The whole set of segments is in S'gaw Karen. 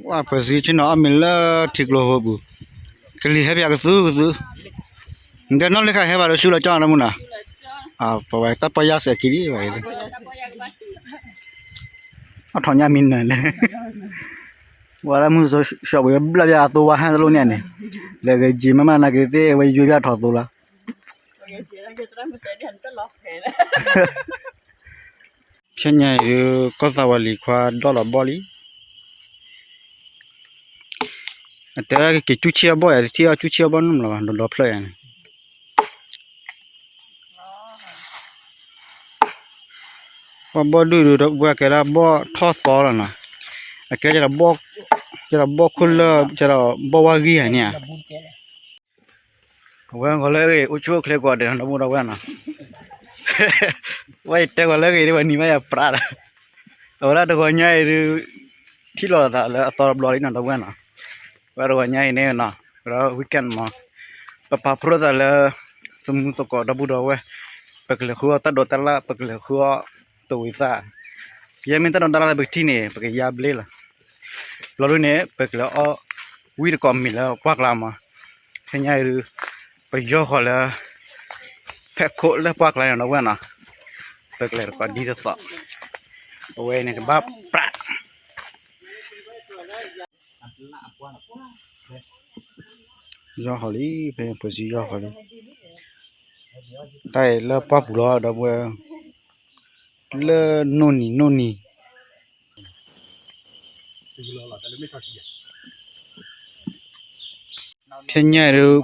ဝဲပှၤစံးဆ့ၣ်နီၤအီၣ်မ့ၤလၢထံကျိဖိပူၤ, ကလံၤဟဲပၠးကသူကသူ, နတဲနီၣ်လၢခါဟဲဘၣ်ဒီးဆူလီၤကၠီနီတမုၢ်နီၤ, ပဝဲတၢ်ပီၢ်ယၢ်စဲးက့ၤဒ်ဝဲ, အီၣ်ထီၣ်ညၣ်မံနၢၤန့ၣ်, ဝဲဒၣ်မုၢ်စီၤပှ့ၤဘျၣ်ပၠးအသိဝါဟဲတလိၣ်န့ၣ်န့ၣ်, လဲၤဂဲၤက့ၤမ့ၢ်မးနာ်က့ၤသ့ၣ်ဝဲယိယၣ်ထီၣ်သိလီၤ. ဖဲညါအံၤဒုး ကီၢ်သးဝးလံၤခွါဒီၣ်လီၤဘီၣ်လံ. အတဲက့ၤကၠူဆ့ၣ်အဘီၣ်ယၤ တထံၣ်အီၣ်ကၠူဆ့ၣ်အဘီၣ်နီတဘျီဘၣ် ဒီးဒီဖျၢၣ်ယၤန့ၣ်, ပှၤဘီၣ်ဒုၣ်ဒုး ပှၤကဲဒၣ်ဘီၣ်ထီၣ်သီလီၤနီၤ, အကဲ ကဲဒီးဘီၣ်ခိၣ်လၢ ကဲဒီးဘီၣ်ဝါဂံၢ်ဧါန့ၣ်ဧါ. အဝဲဂီၤလၢအဂ့ၤ အိၣ်ဆူၣ်အိၣ်ချ့ကိးဂၤဒဲးနီၤ ဒီပုၢ်ဒီဝဲၢ်နီၤ, ဝဲအံၤတဲဂီၤလၢအဂ့ၤဒ်ဝဲနံၤဘၣ်ယၤပြးဒီး, အဝဲဒၣ်တဂီၤညါအံၤဒုး ထံၣ်လိာ်သးလၢအသီတဘျီလံနီၤ ဒီပုၢ်ဒီဝဲၢ်နီၤ, ဝဲတဂီၤညါအံၤန့ၣ်နီၤ, ဒီး weekend မး, ပပာ်ဖှိၣ်သးလၢ သမူသကိးဒီပုၢ်ဒီဝဲၢ်, ပကလဲၤဃုအီၣ်တၢ်ဒိးတၢ်လၣ် ပကလဲၤဃုအီၣ်တဝံၤသၣ်, ယဲမ့ၢ်တၢ်ဒိးတၢ်လၣ်လၢပကထံၣ်န့ၣ် ပကယါဘျ့လီၤ. ဘျီဒုန့ၣ် ပကလဲၤအီၣ်ဝံၣ်တကိးမ့ၤလၢပှၢ်ကျါမး, ခဲညါအံၤဒုး ပယီၢ်ဃီၤလၢ ဖဲခိၣ်လၢပှၢ်ကျါနီၤ ဒီပုၢ်ဝဲၢ်နီၤ, ပကလဲၤတကိးဒ်သိးသိး, အဝဲန့ၣ်ကဘၣ်ပြး ယီၢ်ဃီၤလံ ဖဲပှၤစံယီၢ်ဃီၤလံ, တၢ်အံၤလၢပှၢ်ပူၤလီၤ ဒီပုၢ်ဝဲၢ်, လၢနိၣ်နံၤနိၣ်နံၤ ဖဲညါအံၤဒုး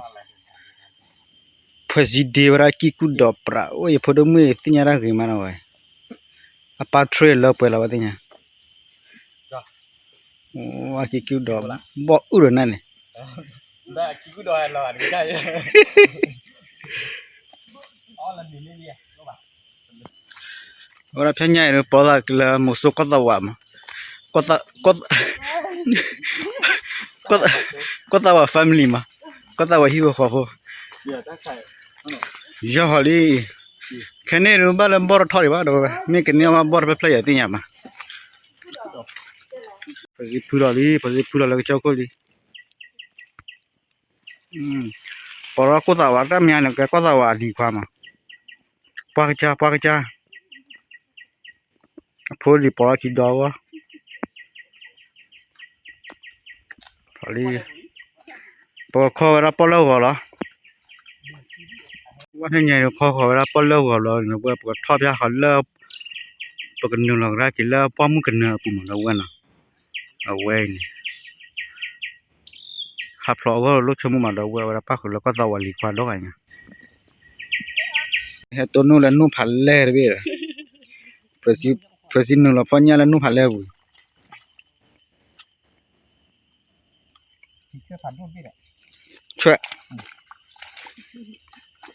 ဖှဲးစံဒ့ဝဲဒၣ်ကံၢ်ကူၣ်ဒီးပြး အိၣ်ယဖိဒိၣ်မုၣ်သ့ၣ်ညါတၢ်ဂ့ၤမးနီၤဝဲ, အပၢ် train လၢပှဲၤလီၤဝဲသ့ၣ်ညါ, အကံၢ်ကူၣ်ဒီး ဘီၣ်အုၣ်ဒီးနၢ်န့ၣ် အဝဲဒၣ်ဖဲညါအံၤ ပီသးကလၢမိၤစိကီၢ်သးဝးမး, ကီၢ်သးဝး family မး, ကီၢ်သးဝးဟံၣ်ဖိဃီဖိ, ယီၢ်ဟီၣ်လံ, ခဲန့ၣ်ဒုးဘၣ်လၢဘီၣ်တထီၣ်ဒံးဘၣ်ဒီးဝဲ, မ့ၢ်ကန့ၢ်အီၣ်ဘၣ်ဘီၣ်တဖျၢၣ်ဖျၢၣ်ယၤသ့ၣ်ညါမး, ပှၤစံဖုလီၤလံ ပှၤစံဖုလီၤလၢကစၢၢ်ခိၣ်လံ ပီထီၣ်ကီၢ်သးဝးတၢ်မံၤန့ၣ် ကဲကီၢ်သးဝးအလံၤခွါမး, ပှၢ်ကစၢ် ပှၢ်ကစၢ်, အဖိလံၤပီထီၣ်ခံဒီဂီၢ်, လံ, ပကခီဝဲဒၣ်ပီၣ်လၢဂီၤလီၤ, ဝဲဖဲညါအံၤခီဃီၤဝဲဒၣ်ပီၣ်လၢဂီၤလီၤန့ၣ် ဝဲပကထီၣ်ဖၠါဃီၤလၢ ပကနုာ်လီၤကဒါက့ၤလၢပှၢ်မုၢ်ကနၢၤအပူၤမး ဒီပုၢ်ဝဲၢ်နီၤ, အဝဲအံၤန့ၣ် ဟးဖျိးအဂီၢ်လိၣ်ဆိကမိၣ်မး ဒီပုၢ်ဝဲၢ် ဝဲဒၣ်ပၣ်ဃုာ်လၢကီၢ်သးဝးလံၤခွါဒီဂၤညါ, ဟဲတိၢ်နုာ်လၢနူၢ်ဖးလဲၢ်တဘ့ၣ်ဒီး, ဖှဲးစံနုာ်လီၤပီၣ်ညၣ်လၢနူၢ်ဖးလဲၢ်ပူၤ, ဆွဲ,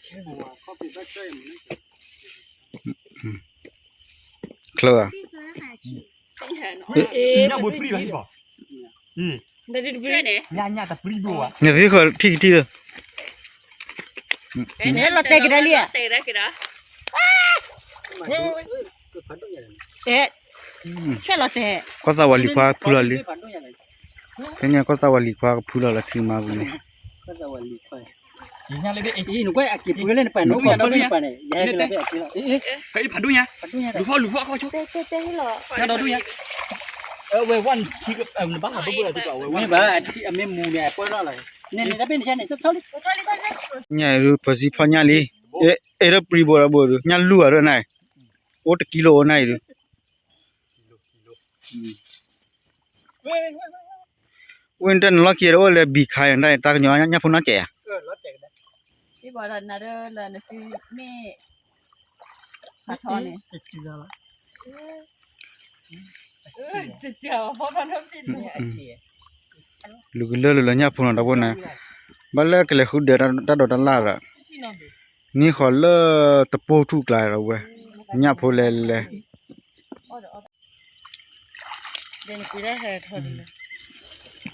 ချၢဧါ, နသ့ၣ်ဃီထံၣ်ကထံၣ်လၢ လီၤတဲာ်ကဒါလံဧါ, အဲ, ကီၢ်သးဝးလံၤခွါဖုလီၤလံ, ဖဲညါကီၢ်သးဝးလံၤခွါကဖုလီၤလၢထံမါပူၤန့ၣ်, ညါအံၤဒုး ပှၤစံဖီၣ်ညၣ်လံ, အဲၣ်ဒိးပြံဘိးဒီးဘိဒုး ညၣ်လူၢ်အီၤဒိၣ်န့ၣ်, အိၣ်တကံလိအိၣ်နၤအံၤဒုး, ဝဲတၢ်နလီၢ်ခံဒီးအိၣ်လၢဘံခါအံၤ တၢ်ကညီညၣ်ဖိနီၢ်ကဲးဧါ, လူၤကလၢာ်လၢညၣ်ဖိနီၤ ဒီပုၢ်ဝဲၢ်န့ၣ်, ဘၣ်လၢကလဲၤဃုဒၢးတၢ်ဒိးတၢ်လၣ်ဒီး, န့ၢ်ဃီၤလၢတပိၢ်ထူၣ်ကျါဒီးဝဲ, ညၣ်ဖိလဲၤလဲ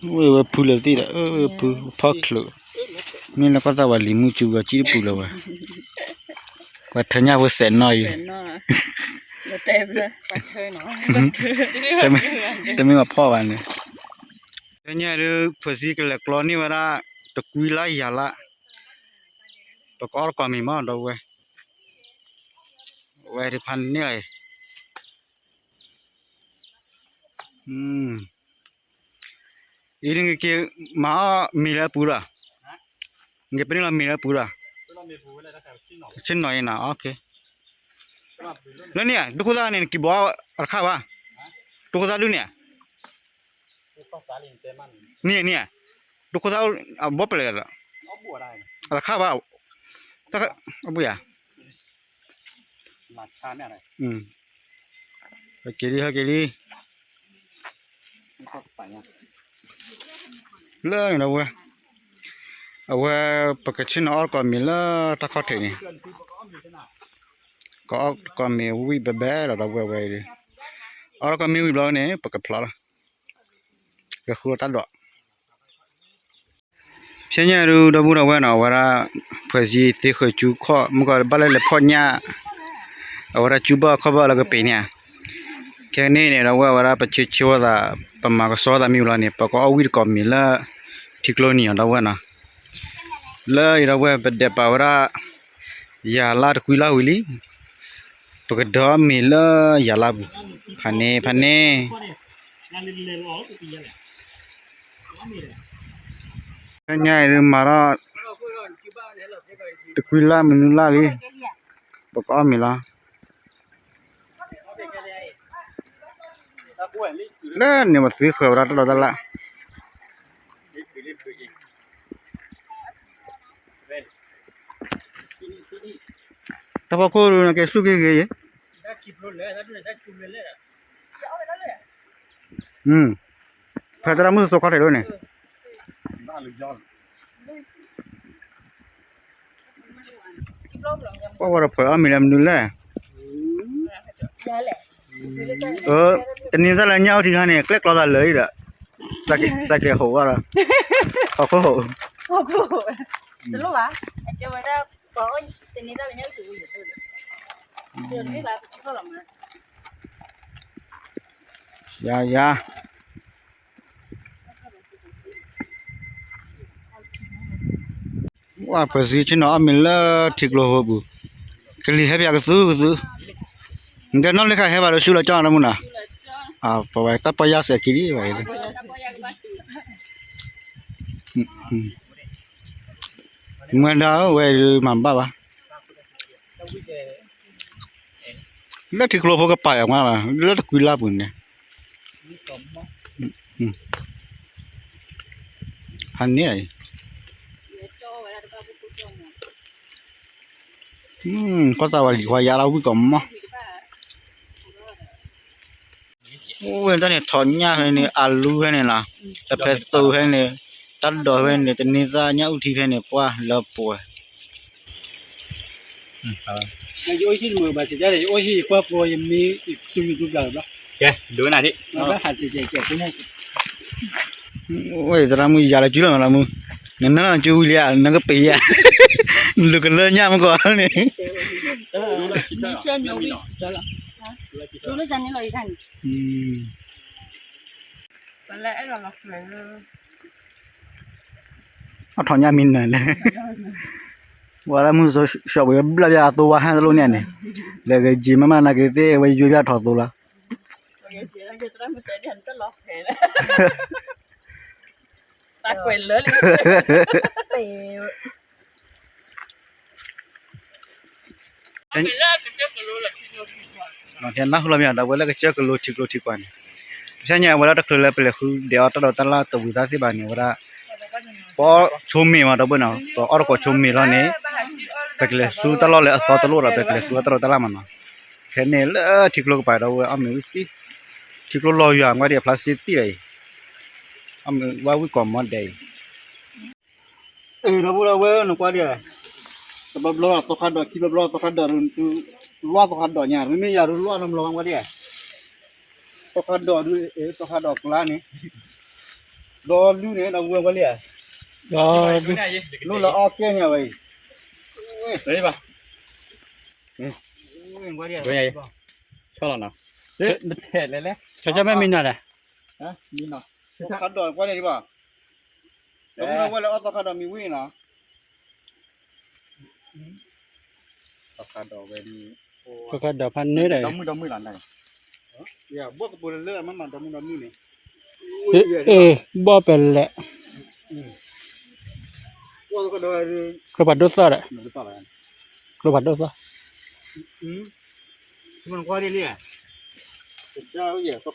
ၤ ဝဲဖုလဲၤသ့ဒီး ဖုဖီချုး, မ့ၢ်လၢကီၢ်သးဝးလံၤမုၢ်စုကဝဲၤကံၣ်တပူၤလၢၤဝဲ, ပှၤထၢညၣ်ဖိစဲးနီၢ်အံၤ, တမ့ၢ်ပှၤဖီၣ်ဘၣ်န့ၣ်, ဖဲညါဒုး ဖၢၣ်စံကလဲၤကျီန့ၢ်ဝဲဒၣ် တကွံလါယၤလါ, ပကအီၣ်တကိးမ့ၤမး ဒီပုၢ်ဝဲၢ်, ဝဲဒုးဖးန့ၢ်လီၤအံၤ, အံၤနက့ၤမၤအီၣ်မ့ၤလၢအပူၤဒီး, နက့ၤပန့ၢ်လီၤမ့ၤလၢအပူၤဒီး, ဆ့ၣ်နီၤအံၤနီၤ, လၢန့ၣ် ဒိခိၣ်သၣ်န့ၣ် နက့ၤဘီအတခါဘၣ်, ဒိခိၣ်သၣ်ဒုန့ၣ် န့ၣ်န့ၣ်, ဒိခိၣ်သၣ်အဘီပလဲၤဒီး, အတခါဘၣ်, အဘၣ်ယၤ, ဟဲက့ၤလံ ဟဲက့ၤလံ, လၢန့ၣ်ဒီပုၢ်ဝဲၢ်, အဝဲ ပကဆ့ၣ်နီၤအီၣ်တကိးမ့ၤလၢတၢ်ခီၣ်ထံးန့ၣ်, ကအီၣ်တကိးမ့ၤဝံၤဘဲဘဲလီၤ ဒီပုၢ်ဝဲၢ်ဝဲအံၤ, အီၣ်တကိးမ့ၤဝံၤဘျီန့ၣ် ပကဖျီလီၤ, ကဃုတၢ်ဒိး ဖဲညါဒုး ဒီပုၢ်ဒီဝဲၢ်နီၤ အဝဲဒၣ် ဖၢၣ်စံသ့ဃၢၤကၠူခီၣ် မုၢ်ကီၢ်ဘၣ်လဲၣ်လဲၤဖီၣ်ညၣ်, အဝဲဒၣ်ကၠူဘၣ်ခီၣ်ဘၣ်လၢကပ့ၤန့ၣ်ဧါ, ခဲကနံၣ်န့ၣ် ဒီပုၢ်ဝဲၢ် အဝဲဒၣ်ပဆ့ဆ့ဝဲသး ပမၤကဆှီသးမ့ၢ်ဝံၤလီၤန့ၣ် ပကအီၣ်ဝံၣ်တကိးမ့ၤလၢ ထံကျိနံၤအီၤ ဒီပုၢ်ဝဲၢ်နီၤ, လၢအံၤ ဒီပုၢ်ဝဲၢ် ပဒဲးပာ်ဝဲဒၣ် ယၤလါတကွံလါဝံၤလံ, ပကဒၢအီၣ်မ့ၤလၢယၤလါပူၤ, ဖးန့ၣ် ဖးန့ၣ် ဖဲညါအံၤဒုးမၤထီၣ် တကွံလါမနုၤလါလံ, ပကအီၣ်မ့ၤလီၤ, လၢန့ၣ်ပသ့ဃၢၤဝဲဒၣ်တၢ်လီၢ်တၢ်လၢ် တၢ်ဖီခိၣ်ဒုး နကဲဆူၣ်က့ၤဂ့ၤယဲၢ်, ဖဲသရၣ်မုၣ်သီခီထဲးဒိၣ်န့ၣ်, ပှၤဝဲဒီးဖၢၣ်အီၣ်မ့ၤလၢမနုၤလဲၣ်, တနံၤသၣ်လၢညၣ်အိၣ်ထံခါန့ၣ် ကျဲကျီသးလၢာ်အံၤဒီး, သးကဲၤဟိးဝဲဒီး, ဟီၣ်ခိၣ်ဟိး, တလိၣ်ဘၣ်, အကဲဝဲဒၣ်, တနံၤသၣ်လၢညၣ်အိၣ်ထံခါ, ယၤယၤ ဝဲဖၢၣ်စံဆ့ၣ်နီၤအီၣ်မ့ၤလၢထံကျိဖိပူၤ, ကလံၤဟဲပၠးကသုကသု, နတဲနီၣ်လၢခါဟဲဘၣ်ဒီးဆူလီၤကၠီနီတမုၢ်နီၤ, ပဝဲတၢ်ပီၢ်ယၢ်စဲးက့ၤလံဝဲ, မွဲဒီးဝဲဒုးမၤဘၣ်ဘၣ်, လၢထံကျိဖိကပာ်အီၤမး, လၢတကွံလါပူၤန့ၣ် ဖးန့ၣ်အံၤ, ကီၢ်သးဝးလံၤခွါယါလီၤဝံၣ်ကီးမး, အိၣ်ဝဲတၢ်န့ၣ် ထီၣ်ညၣ်ဖဲန့ၣ် အလူဖဲန့ၣ်လီၤ, တဖဲသိဖဲန့ၣ်, တၢ်ဒိးဖဲန့ၣ် တနံၤသၣ်ညၣ်အူထံဖဲန့ၣ် ပှၢ်လၢပှဲၤ ယအိၣ်ဟံၣ်တမုာ်ဘၣ်စံးတၢ်ဒီး ယအိၣ်ဟံၣ်ယကွၢ်ဖိယမ့ၢ်သူမံၤသူပျၢ်လီၤဘျီ, ကဲဒိးနၤဒ်, အိၣ်သရၣ်မုၣ်ယၤလၢကၠူလီၤမးလီၤမုၢ်, နနၢ်လီၤကၠူဝံၤလံဧါ နကပ့ၤဧါ, လူၤကလၢညၣ်မ့ၢ်ကီးန့ၣ် အီၣ်ထီၣ်ညၣ်မံနၢၤန့ၣ်, ဝဲဒၣ်မုၢ်စီၤၡီၣ်ဝဲဘျၣ်ဘၣ်အသိဝါဟဲတလိၣ်န့ၣ်န့ၣ်, လဲၤဂဲၤက့ၤမ့ၢ်မးနာ်က့ၤသ့ၣ် ဝဲယိယိဘၣ်ထီၣ်သိလီၤ, တၢ်ကွဲးလၢာ်လံ နတဲနၢ်ဟူလီၤမ့ၢ် ဒီပုၢ်ဝဲၢ်လၢကစၢၢ်ကလိထံကျိထံကွၢ်န့ၣ်, ဖဲညါဝဲဒၣ်တချုးလၢပလဲၤဃုဒဲးအီၣ်တၢ်ဒိးတၢ်လၢ်တဝံၤသးသ့ၣ်ဘၣ်န့ၣ် ဝဲဒၣ် ပအီၣ်ဆိမ့ၤမး ဒီပုၢ်ဝဲၢ်နီၤ, ပအီၣ်တကိးဆိမ့ၤလီၤန့ၣ်, ပကလဲၤဆူတၢ်လီၢ်လၢအသီတလိၣ်ဒီး ပကလဲၤဃုအီၣ်တၢ်ဒိးတၢ်လၢ်မးနီၤ, ခဲန့ၣ်လၢထံကျိကပၤဒီပုၢ်ဝဲၢ် အီၣ်မ့ၤဝံၤသံ, ထံကျိလီၤယွၤ ကွၢ်ဒံးအဖျါစ့သံလီၤအံၤ, အီၣ်မ့ၤဝါဝံၣ်ကီးမီဒဲးအံၤ အၢ ဒီပုၢ်ဒီဝဲၢ် နကွၢ်ဒံး, တဘျီဘျီသီခါဒိး ခံဘျီဘျီသီခါဒိး လွၢ်သီခါဒိးညါ မ့မ့ၢ်ယၤဒုးလွၢ်နီတဘျီဘၣ်ကွၢ်ဒံး, သီခါဒိးဒုး သီခါဒိးကျါန့ၣ်, ဒီလုၢ်န့ၣ် ဒီပုၢ်ဝဲၢ်ကွၢ်လံဧါ, လိၣ်လၢအီၣ်ကဲညါဝဲအံၤ, ကွၢ်ဒံး, ဆီလီၤနီၤ, ဆီဆီမ့ၢ်မံနီၤလဲၣ်, မံနီၤ သီခါဒိးကွၢ်န့ၣ်ဒံးဘၣ်, ဒီမုၢ်ဝဲလၢအီၣ်သီခါဒိးမံၤဝံၤနီၤ, သီခါဒိးဝဲဒ်, သီခါဒိးဖးန့ၣ်ဒီး, ဒီမုၢ်ဒီမုၢ်လီၤန့ၣ်, ဘီၣ်ကပိာ်လၢလၢအမၤမၤဒီမုၢ်ဒီမုၢ်န့ၣ်, အ့ၣ် ဘီၣ်ပဲလဲၣ်, ကျိဖးဒိၣ်သီဒီး, ကျိဖးဒိၣ်သီ, မကွၢ်ဒ်လံ, သီ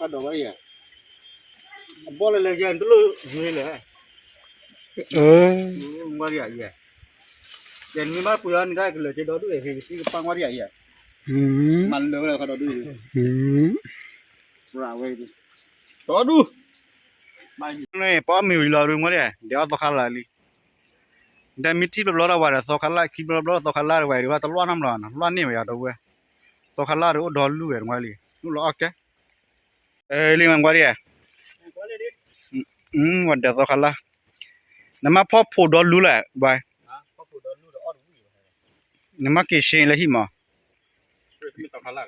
ခါဒိးဝဲယဲ, အဘီၣ်လၢလဲၤယဲတလိၣ်ယွၤလဲၣ်, မကွၢ်ဒ်ယဲ, ယဲနမ့ၢ်ဘၣ်ပှ့ၤအီၤန့ၣ် တၢ်ကလၢာ်က့ဒီဒူၣ်အံၤ ကပၣ်ကွၢ်ဒ်ယဲ, မၤလၢဝဲလၢခါဒီဒူၣ်, ဝဲ, ဒီဒူၣ်, ပအီၣ်မ့ၤဝံၤလီၤဒုးမ့ၢ်ဒ်, ဒီးအီၣ်သီခါလၢလံ ဒီးမ့ၢ်ထံၣ်ဘျီဘျီဒီးဝဲဒီးသီခါလၢ် ခံဘျီဘျီဒီးသီခါလၢ်ဒီးဝဲဒီး တလွၢ်နီတဘျီနီၤ လွၢ်န့ၢ်ဝဲယၤဒီးဝဲ, သီခါလၢ်ဒီးအိၣ်ဒီလုၢ်ဝဲတဝဲလံ အိၣ်လီၤအီၣ်ကဲ, လံမကွၢ်ဒံး, ဝဲဒီးသီခါလၢ်, နမ့ၢ်ဖီၣ်ဖိးဒီလုၢ်လဲၣ်ဘၣ်, နမ့ၢ်က့ၤဆ့လၢဟံၣ်မး, သီခါလၢ်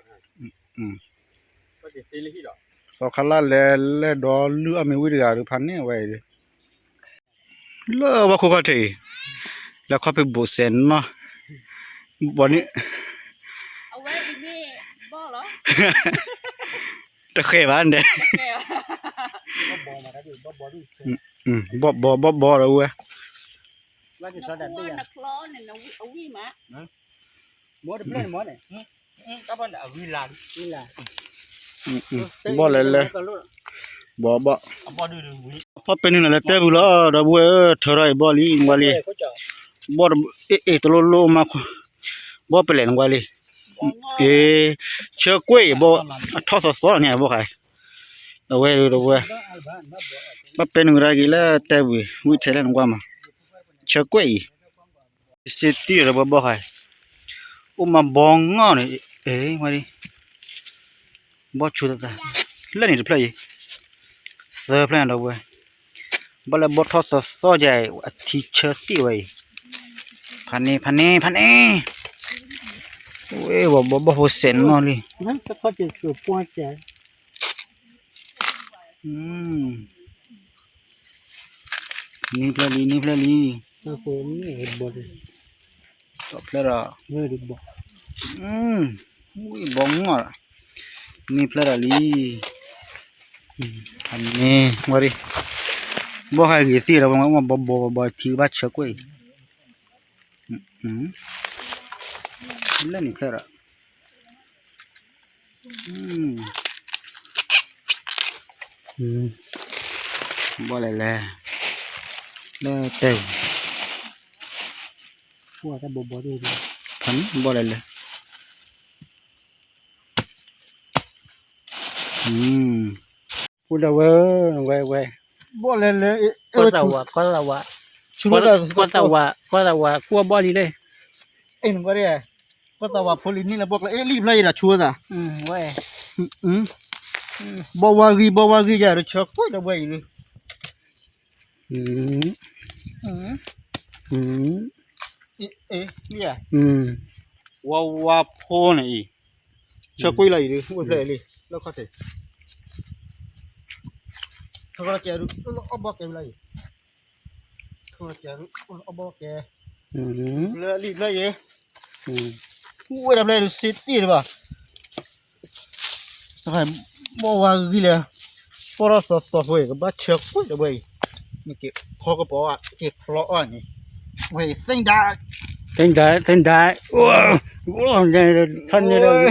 လဲၤလဲၤဒီလုၢ်အီၣ်မ့ၤဝံၤတဂၤဒီးဖးန့ၢ်ဝဲအံၤဒီး လၢဝဲခိၣ်ခီၣ်ထံးအံၤ, လၢခီၣ်ဖံးဘူးစဲးနီၢ်, ဘီန့ၣ်, တဃဲၤဘၣ်ဒဲး, ဘီၣ်ဘီ ဘီၣ်ဘီဒီးဝဲ ဘီၣ်လဲၤလဲၤ, ဘီၣ်ဘီၣ်, ဖီၣ်ပဲနုာ်လီၤလၢတဲပူၤလီၤ ဒီပုၢ်ဝဲၢ်ဧၢ ထၢထီၣ်အံၤဘီၣ်လံ နကွၢ်လံ, ဘီၣ်အ့ၣ်အ့ၣ်တလိၣ်လိၣ်မး, ဘီၣ်ပလဲၣ်နကွၢ်လံ, အ့ၣ်, ဆၢကွံာ်အံၤဘီၣ်, အထီၣ်သီသီန့ၣ်အဘီၣ်ဃး, အဝဲဒီးဝဲ, ဘၣ်ပဲနုာ်ကဒါက့ၤလၢတဲပူၤ ဝံၣ်ထဲလဲၣ်နကွၢ်မး, ဆၢကွံာ်အံၤ စ့တံၢ်ဒီးပှၤဘီၣ်ဃး, အိၣ်မးဘီငီၢ်န့ၣ်, အ့ၣ်, ဘီၣ်ဆူသးသး, လၢန့ၣ်တဖျၢၣ်အံၤ, သၢဖျၢၣ်ဒီးဝဲ, ဘၣ်လၢဘီၣ်ထီၣ်သီသီယၤအံၤ အထံဆၢသံၣ်ဝဲအံၤ, ဖးန့ၢ် ဖးန့ၢ် ဖးန့ၢ်, ဝဲဘီၣ်ဘီၣ်ဖိစဲးနီၢ်လံ န့ၢ်ဖျၢၣ်လံ န့ၢ်ဖျၢၣ်လံ, တဖျၢၣ်ဒီး, ဘီၣ်ငီၢ်, န့ၢ်ဖျၢၣ်ဒီးလံ, န့ၢ်ဝဲဒၣ်, ဘီၣ်ဟဲဂ့ၤသ့ၣ်ဒီး ဝဲဘီၣ်ဘီၣ်ဘီၣ်ထံကဘၣ်ဆၢကွံာ်အံၤ, လၢန့ၣ်ဖျၢၣ်ဒီး ဘီၣ်လဲၣ်လဲၣ်, လၢတဲ, ဘီၣ်လဲၣ်လဲၣ်, အိၣ်ဒၣ်ဝဲ, ဝဲဝဲ, ဘီၣ်လဲၣ်လဲၣ်, ကွၢ်သးဝး, ကွၢ်သးဝး, ကွၢ်သးဝး ကွၢ်ဘီၣ်လံလဲၣ်, ကွၢ်သးဝးဖိလံန့ၣ်လၢဘီၣ်ကျဲ အ့ၣ်လံဖျၢၣ်အံၤဒီးဆူသး, ဝဲ, ဘီၣ်ဝါဂံၢ် ဘီၣ်ဝါဂံၢ်ယၤဒီး ဆၢကွံာ်ဒီးဝဲအံၤလံ, ဝါဝါဖိန့ၣ်အံၤ, ဆၢကွံာ်လီၤအံၤဒုး အိၣ်ဖျဲၣ်လံ လၢခီၣ်ထံး, ထီၣ်ကဲဒုး အီၣ်ဘီၣ်ကဲလီၤအံၤ, ထီၣ်ကဲဒုး အီၣ်ဘီၣ်ကဲ, လၢလံာ်ဖျၢၣ်အံၤ, အိၣ်ဝဲဒၣ်ဖျဲၣ်ဒုး စ့တ့ၢ်တဘၣ် ဘီၣ်ဝါဂံၢ်လဲၣ်, ပီၢ်ထီၣ်သီသီဖိအံၤ ကဘၣ်ဆၢကွံာ်ဒီးဝဲအံၤ, နက့ၤခီကပီၤအီၤ က့ၤချီအီၤန့ၣ်, ဝဲအံၤ သ့ၣ်ဒါ, သ့ၣ်ဒါ, သ့ၣ်ဒါ, ထီၣ်န့ၢ်ဒီး,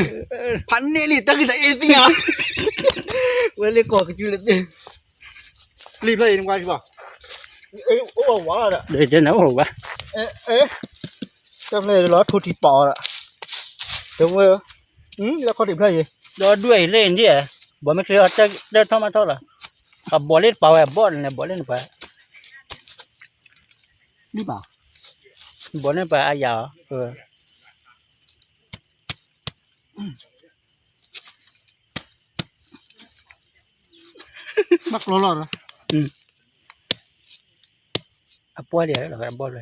ဖးန့ၢ်လံ တၢ်ဂ့ၢ်တၢ်အ့ၣ်သ့ၣ်ညါ, ဝဲလၢကီၢ်ကစူၤလၢသ့ၣ်, လံာ်ဖျၢၣ်အံၤနကွၢ်ဒံးဘၣ်, အိၣ်ဝဲဝါဒီး, တၢ်ဖျၢၣ်အံၤလီၤထိၣ်ထံပာ်အီၤဒီး, တဝဲ, လၢခီၣ်ထံးဖျၢၣ်အံၤ, ဒီးဒွဲၣ်အံၤလၢအ့ၣ်ဒံး, ဘီမ့ၢ်ချ့အီၤ တၢ်ထီၣ်မးထီၣ်လီၤ, အဘီၣ်လၢတပာ်ဝဲအဘီၣ်န့ၣ် ဘီၣ်လၢနပာ်, ဘီၣ်န့ၣ်ပာ်အယၤအီၤ, ဘၣ်ကျီလီၤ, အပှၢ်လံလီၤ အဘီၣ်လၢ, ဖးန့ၢ် ဝံၤလီ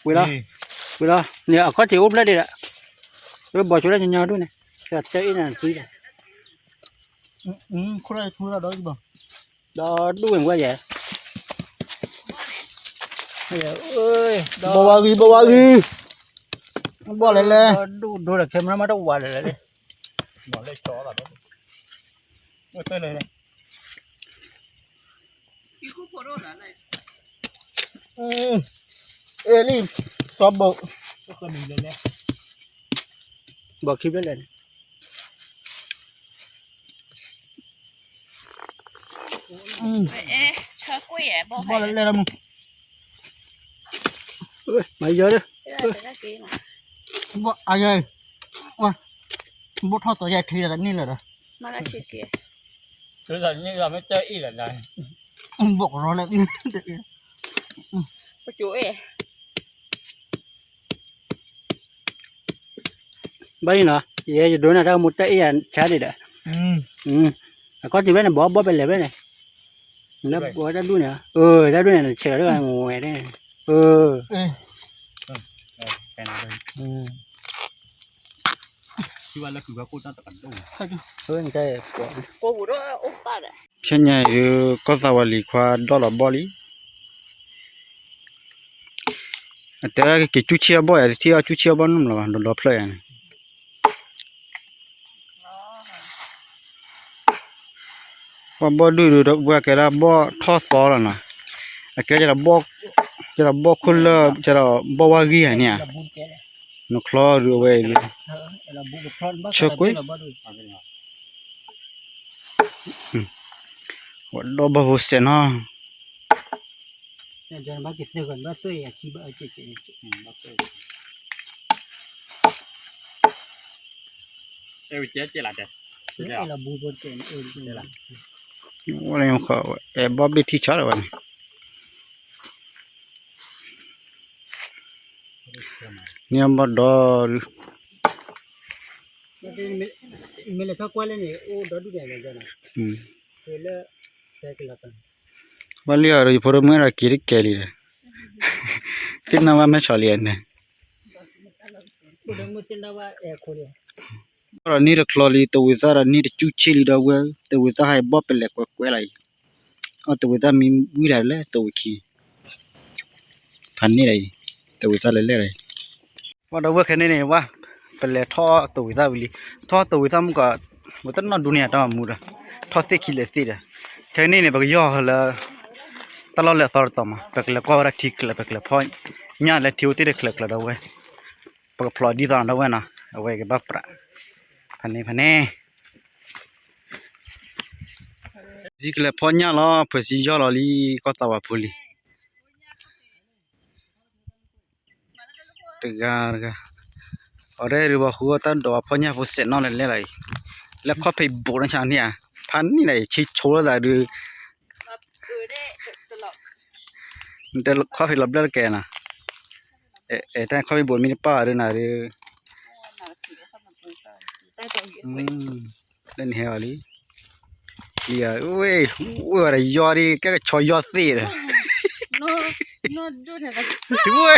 ၤ, ဝံၤလီၤ, လီၤန့ၣ် အခီၣ်ထံးအိၣ်ဖျဲၣ်ဒံးဒီး, ဝဲဘီၣ်ဆိလၢညီညီဒူၣ်န့ၣ်, တၢ်အ့ၣ်နၤသံဒီး, ခိၣ်ထူဒီး, ဒီးဒူၣ်ဝဲၢ်ယဲ, ဘီဝါဂံၢ် ဘီဝါဂံၢ်, ဘီၣ်လဲၣ်လဲၣ်, ဒူၣ်ဒိဒီးခဲမရမးတဝးလဲၣ်လဲၣ်, ဘီၣ်လဲၣ်ကၠီလီၤ, ဝဲတလဲၣ်လဲၣ် အ့လံ, စီဘိ, ဘီၣ်ခံဖျၢၣ်လဲၣ်န့ၣ်, ဘီၣ်လဲၣ်လဲၣ်လီၤမး, မၤယီၤဒီး, ဘီၣ်အယၤ, ဘီၣ်ထီၣ်သီယၤထံၣ်တန့ၢ်လၢၤဒီး, မ့ၢ်တအ့ၣ်လၢၤ, ဘီၣ်ကရီလၢ ဘၣ်အံၤနီၤ, ယဲယဒိးန့ၣ်တၢ်ကမိၣ်တၢ်အ့ၣ်ယၤဆါဒံးဒီး, အခီၣ်ထံးဖဲန့ၣ် ဘီဘီၣ်ပဲလဲၣ်ဖဲန့ၣ်, လၢဘီတၢ်ဒူၣ်န့ၣ်, တၢ်ဒူၣ်န့ၣ် ဆဲးလီၤတၢ်ဝဲန့ၣ်, ဖဲညါအံၤ ကီၢ်သးဝးလံၤခွါဒီးလီၤဘီၣ်လံ, အတဲက့ၤကၠူဆံၣ်အဘီၣ်ယၤ တထံၣ်အီၣ်ကၠူဆံၣ်အဘီၣ်နီတဘျီဘၣ် ဒီးဒီဖျၢၣ်ယၤန့ၣ်, ပှၤဘီၣ်ဒူၣ်ဒုး ပှၤကဲဒၣ်ဘီၣ်ထီၣ်သီလီၤနီၤ, အကဲဒၣ်, ကဲဒၣ်ဘီၣ်ခိၣ်လၢ ကဲဒၣ်ဘီၣ်ဝါဂံၢ်ဧါန့ၣ်ဧါ, နချီဒုးအဝဲအံၤ, ဆၢကွံာ် ဒီဘီၣ်ဖိစဲးနီၤ, အဲၣ်ဘီၣ်ဘ့ၣ်ထံဆါလီၤဝဲန့ၣ်, န့ၢ်ဘီၣ်ဒီး ဘၣ်လံအီၤဒီး ယဖိဒိၣ်မုၣ်ဒီးက့ၤတကဲလံဒီး, သ့ၣ်နီၣ်ဘၣ်မဲာ်ဆီလံန့ၣ်, ဒီးန့ၢ်တချီလံ တဝံၤသၣ်ဒီးန့ၢ်တကၠူဆံၣ်လံဒီးဝဲ, တဝံၤသၣ်ဟဲဘီၣ်ပလဲၤကွဲးကွဲးလီၤအံၤ, အတဝံၤသၣ်မံဝံၤဒၣ်လၢတဝံၤခံ ဖးန့ၢ်ဒီးအံၤ, တဝံၤသၣ်လဲၤလဲၣ်ဒီးအံၤ, ဝဲဒီးဝဲခဲန့ၣ်န့ၣ် ဝဲ ပလဲၤထီၣ်တဝံၤသၣ်ဝံၤလံ, ထီၣ်တဝံၤသၣ်မုၢ်ကီး, ဝဲတနီၣ်ဒူန့ၣ်တၢ်မူဒီး, ထီၣ်သ့ၣ်ခံလဲၤသ့ၣ်ဒီး, ခဲန့ၣ်န့ၣ် ပကယီၢ်လၢ တၢ်လီၢ်လဲၤအသီတတီၤမး ပကလဲၤကွၢ်ဝဲဒၣ်ထံကျၢၤ ပကလဲၤဖီၣ်ညၣ်လၢထံကျၢၤပကလဲၤဖီၣ်, ပကဖျိးဒ်သိးဒီးဝဲနီၤ အဝဲကဘၣ်ပြး, ဖးန့ၣ်ဖးန့ၣ် ဖဲစံကလဲၤဖီၣ်ညၣ်လီၤ ဖဲစံယီၢ်လီၤလံ ကီၢ်သးဝးဖိလံ, တဂၤတဂၤ, အီၤဒဲဒုးဘၣ်ဃုအီၣ်တၢ်ဒိးဖီၣ်ညၣ်ဖိစဲးနီၣ်လဲၤလဲၣ်လီၤအံၤ, လၢခီၣ်ဖံးဘူးန့ၣ်ဆါန့ၣ်ဧါ, ဖးန့ၣ်လီၤအံၤ ဆံဆိလၢသးဒုး, တခီၣ်ဖံးလီၤဘျၢၣ်တကဲနီၤ, တၢ်ခီၣ်ဖံးဘူးမ့ၢ်တပၣ်အီၤဒုးနၤဒုး, လၢနဟဲအီၤလံ, လံဧါ, ဝဲ, ဝဲဝဲဒီးယီၢ်ဒ် ကဲကဆီယီၢ်သ့ၣ်ဒီး, ဝဲ,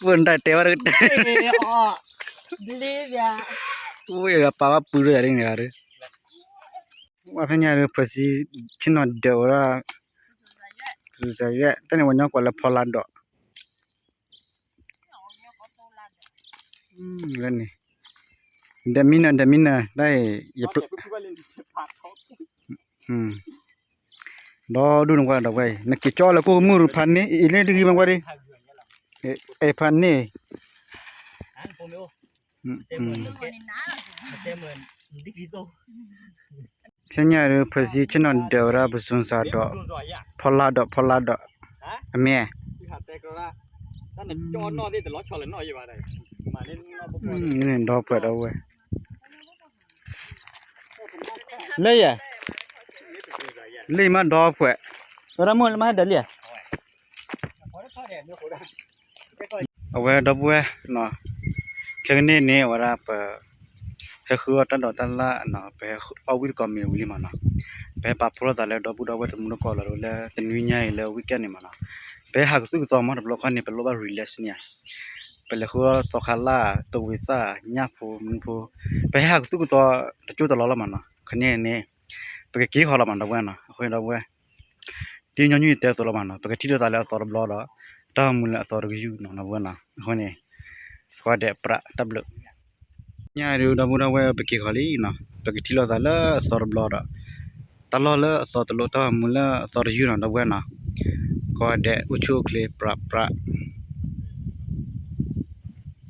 ဝဲနတၢ်တဲဝဲတကတဲ, ဝဲဒီးပာ်ဘၣ်ပုၢ်ဒီးယၤဒ်န့ၣ်ဧါဒုး, ဝဲဖဲညါဒုး ဖဲစံ ဆ့ၣ်နီၤဒၢးဝဲဒၣ်, စူၤစၤယွဲၣ် တၢ်န့ၣ်ပှၤညီကွၢ်လၢဖီလာ်ဒီး န့ၣ်, ဒဲမံနၢၤ ဒဲမံနၢၤ တၢ်အံၤ, ယ, ဒီဒူၣ်နကွၢ်ဒီးဝဲအံၤ နက့ၤကၠီလၢကိၢ်ကမုၢ်ရူဖးန့ၣ် အံၤလၢတဂံၢ်မးကွၢ်ဒံး, အဲၣ်ဖးန့ၣ် ဖဲညါဒုး ဖဲစံဆ့ၣ်နီၤဒၢးဝဲဒၣ် ပစွန်စၤဒီး, ဖီလာ်ဒီး ဖီလာ်ဒီး, အမ့ၢ်, န့ၣ်ဒီဖှဲးဒီးဝဲ, လၢယဲ, လၢမးဒီဖှဲး, ဝဲဒၣ်မုၢ်လၢမးဟဲဒၢးလံဧါ အဝဲဒီပုၢ်ဝဲၢ်, ခဲကနံၣ်န့ၣ် အဝဲဒၣ်ပ, ဟဲဃုအီၣ်တၢ်ဒိးတၢ်လၣ်နီၤ ပဟဲအီၣ်ဝံၣ်တကိးမ့ၤဝံၤလံမးနီၤ, ပဟဲပာ်ဖှိၣ်လိာ်သးလၢဒီပုၢ်ဒီဝဲၢ်တမူတကိးလီၤလၢတနွံညါအံၤလၢ weekend န့ၣ်မးနီၤ, ပဟဲဟးကသုၣ်ကသီမး တဘျီခီန့ၣ် ပလိၣ်ဘၣ် relax န့ၣ်ဧါ, ပလဲၤဃုသီခါလၢ် တဝ့ၤသၣ် ညၣ်ဖိ မနုၤဖိ, ပဟဲဟးကသူၣ်ကသီတကၠိတလီၢ်လီၤမးနီၤ. ခဲန့ၣ်န့ၣ် ပကက့ၤဃီလီၤမး ဒီပုၢ်ဝဲၢ်နီၤ. အဃိန့ၣ်ဒီပုၢ်ဝဲၢ် ဒ်ညီနုၢ်ယတဲအသိးလီၤမးနီၤ, ပကထံၣ်လိာ်သးလၢအသီတဘျီဒီး တၢ်ဂီၤမူလၢအသီတကယူၢ်နီၤ ဒီပုၢ်ဝဲၢ်နီၤ. အဃိန့ၣ် ကိးဂၤဒဲးပြးတၢ်ဘျုး ညါဒုး ဒီပုၢ်ဝဲၢ် ပက့ၤဃီလံနီၤ, ပကထံၣ်လိာ်သးလၢအသီတဘျီဒီး တၢ်လီၢ်လၢအသီတလိၣ် တၢ်ဂီၤမူလၢအသီတယုၢ်နီၤ ဒီပုၢ်ဝဲၢ်နီၤ. ကိးဂၤဒဲးအိၣ်ဆူၣ်အိၣ်ချ့ပြးပြး